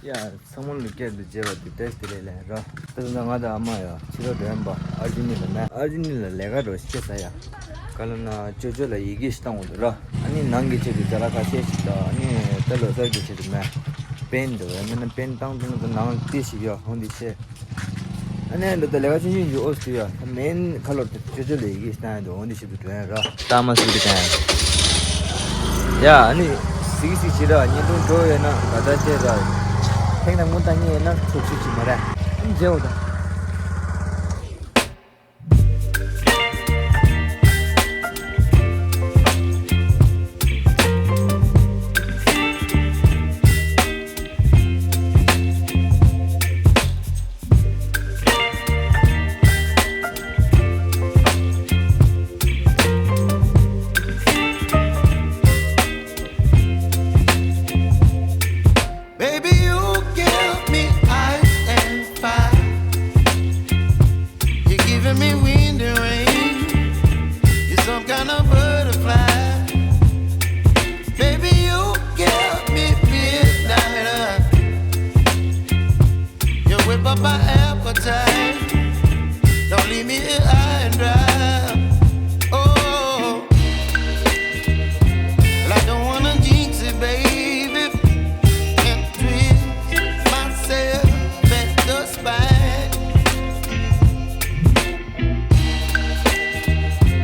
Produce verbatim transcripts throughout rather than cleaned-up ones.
ཡ། ཚང་མ་ལ་སྐྱབས་འདི་བྱེད་པ་འདི་བཀྲ་ཤིས་བདེ་ལེགས་ལན་རོ། ད་ང་དང་ཨ་མ་ཡ་ཕྱི་ལོགས་འགྲོ་ཡིན་པ། ཨར་ཇི་ནི་ལ་མེད། ཨར་ཇི་ནི་ལ་ལས་ཀ་འགྲོ་ཤེས་ས་ཡ། ག་ལ་ན་ཅོ་ཅོ་ལ་ཡི་གེ་ཞིག་བཏང་འོང་འདུག་ར། ཨ་ནི་ནང་གི་ཆེད་དུ་ཅ་ལག་ཁ་ཤས་ཤིག་དང་། ཨ་ནི་ད་ལོ་གསར་གྱི་ཆེད་དུ་མེད། པེན་འདུག་ཡ་མིན་ན་པེན་བཏང་དུས་ན་ད་ནང་ལྟེ་ཞིག་ཡོད་འོང་འདི་ཆེ། ཨ་ནི་འདི་ལྟ་ལས་ཀ་ཆུང་ཆུང་ཞིག་ཨོ་སི་ཡ་མེན་ཁ་ལོར་དུ་ཅོ་ཅོ་ལ་ཡི་གེ་ཞིག་བཏང་ཡ་འདུག་འོང་འདི་ཞིག་ཏུ་འགྲོ་ཡ་ར། ལྟ་མ་སུ་དེ་གང་། ཡ་ཨ་ནི་སིག་སིག་ཞིག་ར་ཉིན་དུ་འགྲོ་ཡོད་ན་ད་ལྟ་ཅེ་ར། ཐེངས་ན་དངུལ་བཏང་ཉེ་ཡོད་ན་ཚོགས་ཤིག་ཅིག་མ་ར། ཨ་ནི་མཇལ་འོ་ད། Baby, you give me ice and fire. You're giving me wind and rain. You're some kind of butterfly. Baby, you give me midnight. You whip up my appetite. Don't leave me here high and dry. Oh, well, I don't wanna jinx it, baby, and twist myself at the spine.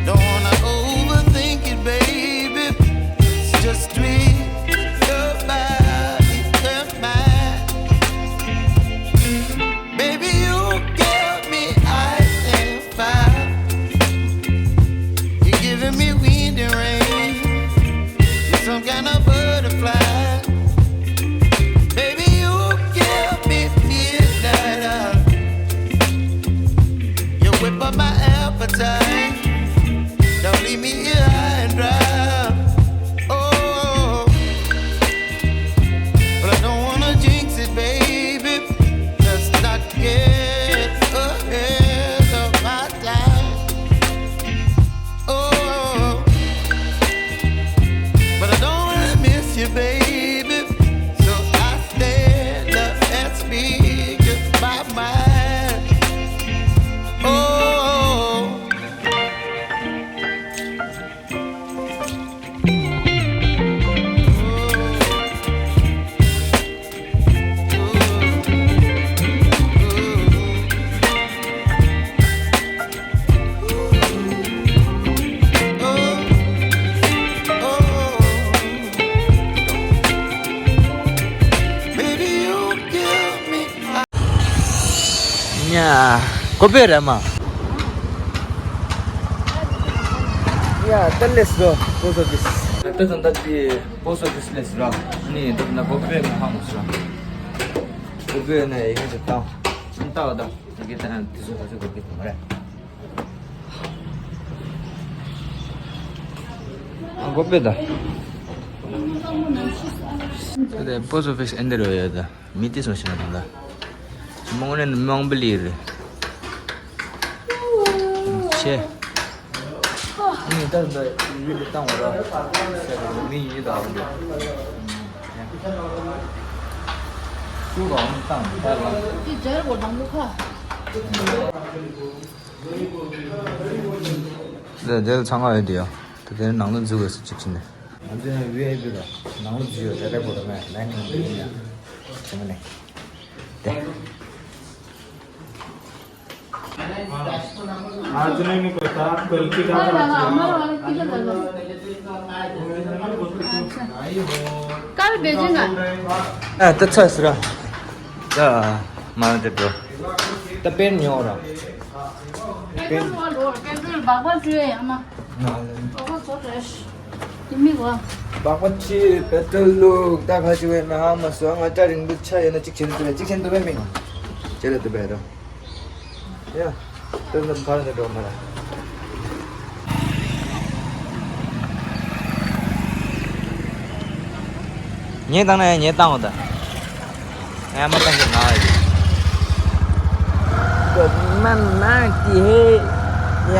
Don't wanna overthink it, baby. It's just twist your body and mine. Baby, you give me ice and fire. You're giving me wind and rain. You're some kind of butterfly. Baby, you give me midnight. You whip up my appetite. Don't leave me here high and dry. Oh, but I don't wanna jinx it, baby. Let's not get ahead of my time. Oh, but I don't wanna miss you, baby. So I stand up and speak just my mind. Oh. ཉ། གོ་པེ་ར་མ། ཡ་ཏ་ལེས་རོ། པོ་སི་ཨོ་ཕི་སི། ད་ད་ད་དེ་པོ་སི་ཨོ་ཕི་སི་ལེས་ར། ནི་ད་ན་གོ་པེ་མ་ཧང་སོ། གོ་པེ་ན་ཡི་གེ་ད་ཏང་ཏང་ད། དེ་གེ་ད་དེ་སོ་ཁ་སོ་གོ་པེ་མ་ར། གོ་པེ་ད། ད་པོ་སི་ཨོ་ཕི་སི་ཨེ་འདི་རོ་ཡ་ད། མི་དེ་སོང་ཤི་ན་དང་ད། མང་ནས་མང་པོ་ལི་རེད། ཆེ། ནི་ད་ད་ཡུལ་དུ་བཏང་བ་ར། མི་ཡུལ་དུ་འོང་དུ། སུ་རང་བཏང་ད་རང་། དེ་ཇར་གོ་དང་པོ་ཁ། ད་དེ་ཚང་མ་ཡོད་དེ་ཡོད། ད་དེ་ནང་ལ་འཛུལ་བས་སུ་གཅིག་ཕྱིན་ནས། ང་ཚོ་ཡང་ཝི་ཨའི་པི་ར། ནང་ལ་འཛུལ་ཡོད་རེ་རེ་བོ་ར་མེད་ལན་ནང་འཛུལ་ཡིན་ཡ། དེ་མ་ནས། དེ། आज नहीं निकलता, कल की बात है। कल भेजेगा। ཨ་ད་ཚ་སི་ར། ད་མ་དེ་འགྲོ། ད་པེན་ཉོ་ར། པེན། པེན་ཊོལ་སྦག་སྦག་བྲུས་ཡ་མ། སྦག་སྦག་བྲུས། དེ་མི་གོ། སྦག་སྦག་བྲུས་པེ་ཊོལ་བླུགས་ད་ཁ་ཅིག་བས་མ་ཧ་མ་སོ། ང་སྐྲ་རིང་པོ་ཆ་ཡོད་ན་གཅིག་བྱིན་དུ་བས་གཅིག་བྱིན་དུ་བས་མིན། ཅེ་ལ་དུ་བས་ར། ཡ། དོན་དམ་ཕར་ནས་འགྲོ་མ་ར། ངས་བཏང་ན་ཡང་ངས་བཏང་བ་ད། ངས་མ་བཏང་གི་ང་ཡི། མ་མ་ཏི་ཧེ། ཡ།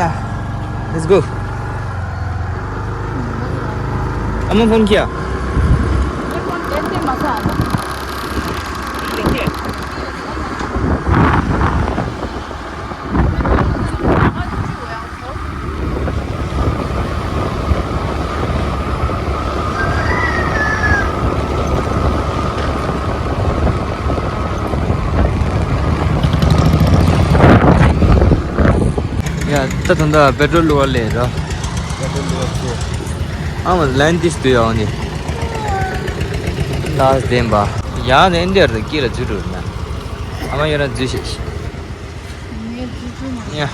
Let's go. I'm on phone किया। ये फोन कैसे मजा आता? ད་ད་ད་པེ་ཏྲོལ་བླུགས་པ་ལས་ར། པེ་ཏྲོལ་བླུགས་པ་ཆེ། ཨ་མ་ལན་ཏིས་དུ་ཡོང་ནི། ད་བདེན་པ། ཡང་ནས་འདིར་དུ་སྐྱིད་ལ་ཚུད་འགྲོ་ན། ཨ་མ་ཡོད་ན་འཛུལ་ཤེས། ངས་འཛུལ་འཛུལ་མ། ཡ།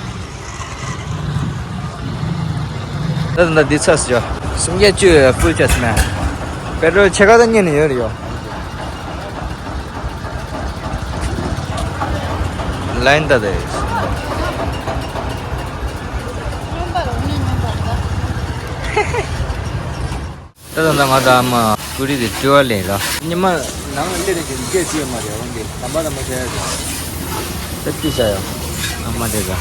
ད་ད་འདི་ཚ་སི་ཡོ། སུམ་བརྒྱ་བཅུ་ཕུལ་ཆ་སི་མེ། པེ་ཏྲོལ་ཕྱེད་ཀ་ད་རྙེད་ནས་ཡོད་རེད་ཡོ། ལན་ད་དེ། ད་ད་ད་ང་ད་ཨ་མ་ཀུ་རི་དེ་བྲི་བ་ལེན་ར། ཉི་མ་ནང་ལ་སླེབས་དེ་ཅིག་སྐད་ཅིག་ཡོད་མ་རེད། འོན་ཏེ་དམ་པ་དམ་པ་བྱ་ཡ་ཅིག་ད་ཅི་བྱ་ཡ། ཨ་མ་དེ་ད།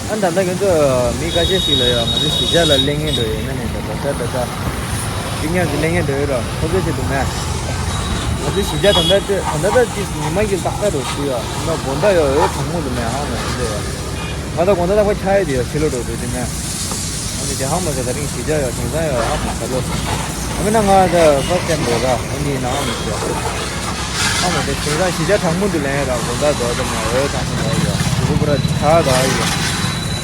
ཨ་ད་ལྟ་ཁྱོད་ཚོ་མི་ཁ་ཤས་ཤིག་ལ་ཡང་ང་ཚོའི་གཞིས་ཆགས་ལ་གླེང་མཁན་འགྲོ་ཡོད་ན་ནས་ད་ད་ད་ད་ད་ཀི་ཉག་གི་གླེང་མཁན་འགྲོ་ཡོད་ར། ཁོ་ཚོས་བྱེད་འདུག་མེད། ང་ཚོའི་གཞིས་ཆགས་ད་ལྟ་ད་ད་ད་ཅིག་ཉི་མ་གི་ཏག་ཏག་རུ་ཞུ་ཡ། ད་དགོང་དག་ཡོད་འོད་གྲང་མོ་འདུག་མེད་ཧང་མ་ཞུ་འདོད་ཡ། ང་ད་དགོང་དག་ཏག་པ་ཆ་ཡོད་དེ་ཡ་ཕྱི་ལོགས་འགྲོ་འདོད་དེ་མེད། ཨ་ནི་དེ་ཧང་མ་ཟེར་ད་རིང་གཞིས་ཆགས་ཡོད་དེང་སང་ཡོད་ཧང་མ་ཟེར་ལོ། ཨ་མིན་ན་ང་ད་ཕར་སྟོན་འགྲོ་ར་ཨ་ནི་ནང་མི་ཤེས། ཨ་མ་དེ་དེང་སང་གཞིས་ཆགས་གྲང་མོ་འདུག་ལན་ར་དགོང་དག་འགྲོ་དེ་མེད་འོད་གྲང་མོ་འདུག་ཡ་དེ་གུ་པུ་ར་ཆ་ད་ཡ།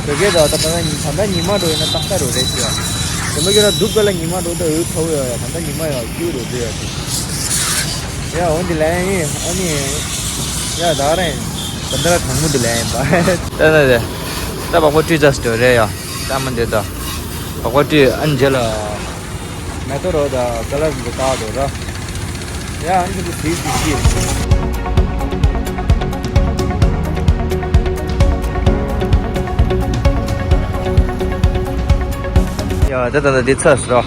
བོད་སྐད་ད་ད་ད་ད་ད་ཉི་མ་འགྲོ་ཡིན་ན་ཏག་ཏག་རུ་རེད་ཤི་ཡ། དེ་མ་གྱུར་ན་སྡུག་པ་ལ་ཉི་མ་འགྲོ་ད་འོད་ཚ་བོ་ཡ་ད་ད་ཉི་མ་ཡ་སྐྱུག་རུ་འདུག་ཡ་དེ། ཡ་འོན་ཏེ་ལན་ཡིན་ཨ་ནི། ཡ་ད་རེད། ད་ད་གྲང་མོ་འདུག་ལན་ཡིན་པ། ད་ད་ད་ད་བག་པ་བཀྲུས་ཚར་སོང་རེད་ཡ། ད་མ་འདི་ད། བག་པ་བཀྲུས་ཨ་ནི་རྗེས་ལ། མེ་ཏོག་རོ་ད་ཀ་ལར་འདི་བཏགས་འགྲོ་ར། ཡ་ཨ་ནི་འདི་དེའི་དུས་ཤི། ཡ་ད་ད་ད་འདི་ཚར་སོང་ར།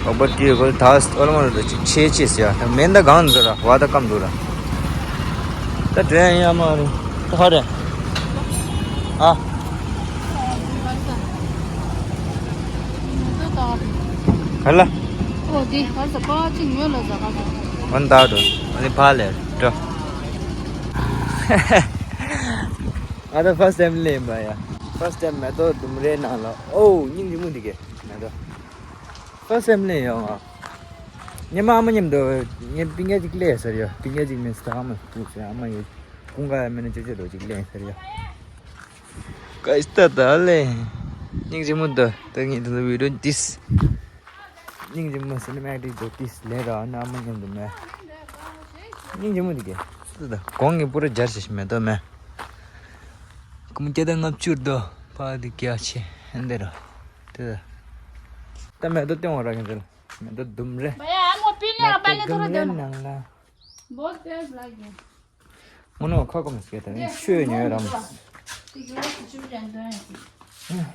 བག་པ་བཀྲུས་གོ་ད་ཨོ་ལ་མ་ར་ད་ཅིག་ཆེ་ཆེ་སི་ཡ་ད་མེ་མདའ་གང་འདུག་ར་བ་ད་སྐམ་འདུག་ར། ད་དྲན་ཡ་མ་རེད། ད་ཧ་རེད། ཨ། ག་ལ། ཨོ་དེ་ག་ས་པ་ཅིག་ཉོས་ལ་ཟ་ག་ས། ཨོ་ད་འགྲོ། ཨ་ནི་ཕ་ལེ་འགྲོ། ང་ད་first time ལེན་པ་ཡ། first time མེ་ཏོག་ལྡུམ་རའི་ནང་ལ་ཨོ་སྙིང་རྗེ་མོ་འདི་གས་མེ་ཏོག first time ལེན་ཡོང་ང་། ཉི་མ་ཨ་མ་མཉམ་དུ་ངས་པི་ཉ་ཅིག་ལས་ཟེར་ཡོད། པི་ཉ་ཅིག་མིན་སི་ད་ཨ་མ་ཐུག་ཟེར་ཨ་མ་ཡོད། ཀུང་ག་ཡ་མེད་ན་ཅོ་ཅོ་རོ་ཅིག་ལས་ཟེར་ཡོད། ཀ་ཨིས་ཏ་ད་ལེ། སྙིང་རྗེ་མོ་འདུག་ད་ངས་ད་ལྟ་བི་ཌིའོ་ཏིས། སྙིང་རྗེ་མོ་སི་ནི་མེ་ཏིག་འདུག་ཏིས་ལས་ར་ཨ་ན་ཨ་མ་མཉམ་དུ་མེད། སྙིང་རྗེ་མོ་འདུག་གས་སི་ད་གོང་གི་པུ་ར་སྦྱར་ཞིག་མེད་དོ་མེད། ཀུམ་སྐྱེ་ད་ལྔ་བཅུར་དོ་ཕ་འདི་སྐྱ་ཆེ་ཧན་དེ་ར། དེ་ད་ད་མེ་ཏོག་སྟོན་བ་ར་གན་དེ་ལ་མེ་ཏོག་ལྡུམ་རེ། भैया, हम वो पीने का पहले थोड़ा दो ना। ནང་ལ། बहुत प्यास लगी है। ངོ་ནོ་ཁ་ཀོ་མི་སྐད་དང་ཆོས་ཉོས་རམ། དེ་གི་ལ་སི་ཆུ་ཅན་དོན་ཡ།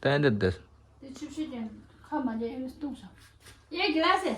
ད་འདི་འདི། དེ་ཆུ་ཆུ་ཅན་ཁ་མ་ལས་ཨེ་མི་སྟོང་ཤག་ཡེ་གི་ལ་སི།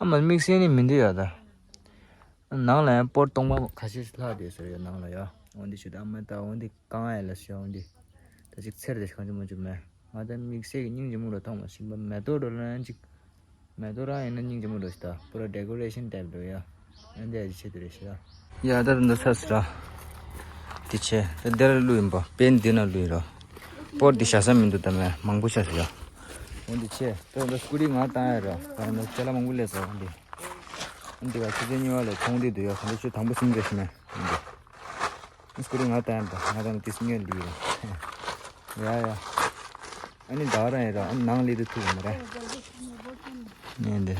མ་དམིགས་བསལ་ནི་མི་འདུག་ཡ་ད། ནང་ལ་ཡང་སྤོར་སྟོང་པ་ཁ་ཤས་ལྷག་བསྡད་ཟེར་ཡ་ནང་ལ་ཡ། འོན་ཏེ་ཞུ་ད་མ་ད་འོན་ཏེ་གང་ཨེ་ལ་ཤོད་འོན་ཏེ། ད་ཅིག་ཚེར་དེ་གང་ཅི་མ་ཅིག་མེད། ང་ད་དམིགས་བསལ་གྱི་སྙིང་རྗེ་མོ་རུ་མཐོང་མ་སྲིད་པ་མེ་ཏོག་འགྲོ་ལ་ཡང་ཅིག་མེ་ཏོག་རང་ཡིན་ན་སྙིང་རྗེ་མོ་འགྲོ་ཞིག་ད་པུ་ར་ཌེ་ཀོ་རེ་ཤན་ཊའིབ་འགྲོ་ཡ། ཨེ་འདི་ཨེ་ཅིག་ཆེད་དུ་རེད་ཞིག་ད། ཡ་ད་འདི་ཚ་སི་ར། འདི་ཆེ་ད་འདི་ལ་ལུ་ཡིན་པ་པན་འདི་ན་ལུ་ཡིན་ར། སྤོར་འདི་བཞག་ས་མི་འདུག་ད་མེ་མང་པོ་ཆ་སི་ར། འོན་འདི་ཆེ་ད་འདི་སྐུ་རི་ང་བཏང་ཡ་ར་ད་འདི་ཅ་ལག་མང་པོ་ལས་ས་འོན་འདི། འདི་ག་ཆུ་ཚོད་གཉིས་པ་ལས་ཚོང་འདི་འདུག་ཡ་ག་འདི་ཆུ་དང་པོ་གསུམ་རེ་ཞིག་མེད་འདི། སྐུ་རི་ང་བཏང་ཡ་ད་ང་དང་ཏིས་ཉོན་འདི་ཡ་ཡ། ཨ་ནི་ད་ར་ཡ་ར་ཨ་ནི་ནང་ལི་དུ་ཐུག་མ་ར། ནས་འདི།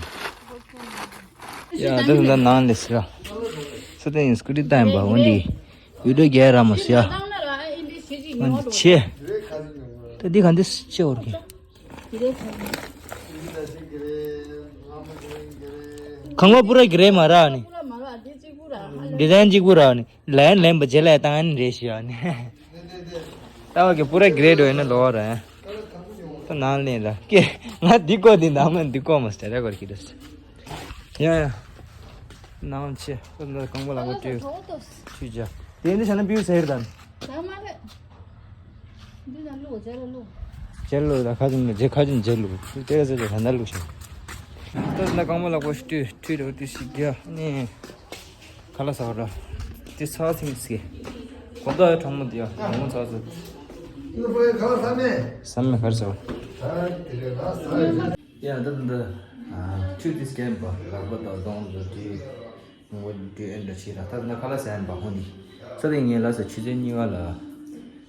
ཡ་ད་ད་ནང་ལི་སི་ར། སུ་དེ་ཡིན་སྐུ་རི་བཏང་ཡ་པ་འོན་འདི། བི་ཌིའོ་རྒྱལ་ར་མོ་སི་ཡ། འོན་འདི་ཆེ། ད་འདི་ག་འདི་ཆེ་འོར་གི། ཁང་པ་པུ་ར་གི་རེད་མ་ར་ནི། ཌི་ཛའིན་གཅིག་པུ་ར་ནི། ལན་ལན་པ་རྗེས་ལ་བཏང་ཨ་ནི་རེད་ཞུ་ཡ་ནི། ལྟ་བ་གི་པུ་ར་གི་རེད་འགྲོ་ཡིན་ན་ལོ་ར། ད་ནང་ལེན་ར་ཀེ། ང་འདི་ཀོ་འདི་ནང་མ་འདི་ཀོ་མ་སྟེ་ར་གོར་གི་རེད། ཡ་ཡ། ནང་ཆེ་ད་ནང་གང་པོ་ལ་གོ་ཏྲི་ཆུ་ཇ་དེ་འདི་ཤ་ན་པིའུ་ཟེར་དང་། ད་མ་རེད། འདི་ན་ལུག་ཇེ་ལ་ལུག་ཇེ་ལུག་ད་ཁ་ཅིན་ཇེ་ཁ་ཅིན་ཇེ་ལུག་ཏེ་ར་ཟེར་ཇེ་ཧ་ན་ལུག་ཤིང་། ད་ན་གང་པོ་ལ་གོ་ཤི་ཏུ་ཏུ་ར་ཏུ་ཤི་ག་ནི་ཁ་ལ་ས་ར་ཏི་ས་སིམ་སི་གོ་ད་ཡ་གྲོང་མོ་དེ་ཡ་གྲོང་མོ་ཚ་ཚ། སམ་མེ་ཁར་ས་བ། ཡ་ད་ད་ཁྲུ་ཏི་སྐེམ་པ་ལག་པ་དང་གདོང་དུ་དེ། ངོ་བོ་འདི་ཨེ་འདྲ་ཆེ་ར་ད་ན་ཁ་ལ་སན་པ་ཧོ་ནི། ས་དེ་ངས་ལ་ས་ཆུ་ཚོད་གཉིས་པ་ལ།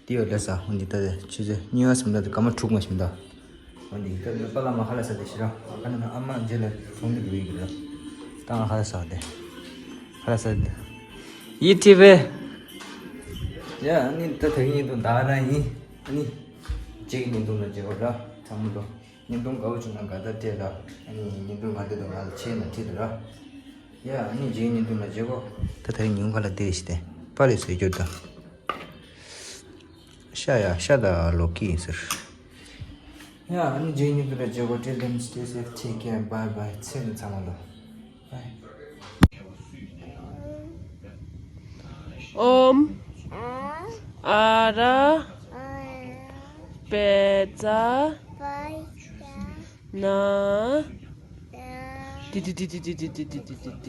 དེ་ཡོད་ལ་ས་ཧོ་ནི་ད་དེ་ཆུ་ཚོད་གཉིས་པ་སུམ་ད་དེ་སྐར་མ་དྲུག་མ་ཞིམ་ད། ཧོ་ནི་ད་ནི་པ་ལ་མ་ཁ་ལ་ས་དེ་ཤི་ར་ཁ་ན་ཨ་མ་རྗེ་ལ་ཚོང་འདི་འགྲོ་ཡི་གི་ར། ད་ང་ཁ་ལ་ས་དེ། ཁ་ལ་ས་དེ། ཡི་ཐི་བེ། ཡ་ཨ་ནི་ད་དེ་གི་ཉིན་དུ་ད་ར་ཡིན་ཨ་ནི། རྗེ་གི་ཉིན་དུ་ན་རྗེ་བོ་ར་ཚང་མ་དུ། བརྙན་ཐུང་དགའ་བོ་བྱུང་ན་དགའ་རྟགས་སྤྲད་ར། ཨ་ནི་བརྙན་ཐུང་མ་འདོད་དུ་ང་ལ་ཆེ་ན་ཁྲིད་དུ་ར། ཡ་ཨ་ནི་རྗེས་བརྙན་ཐུང་ལ་མཇལ་གོ། ད་ད་རིང་ཉིན་ཁ་ལ་བསྡད་ཤི་སྟེ། པ་ལི་སུ་གྱུར་ད། ཤ་ཡ་ཤ་ད་ལོ་ཀི་ཡིན་ཟེར། ཡ་ཨ་ནི་རྗེས་བརྙན་ཐུང་ལ་མཇལ་གོ། Till then, stay safe, take care, bye bye. ཚེ་རིང་ཚང་མ་ལོ། Bye. ཨོམ། ཨ་ར། པེ་ཙ། ན། ཏི་ཏི་ཏི།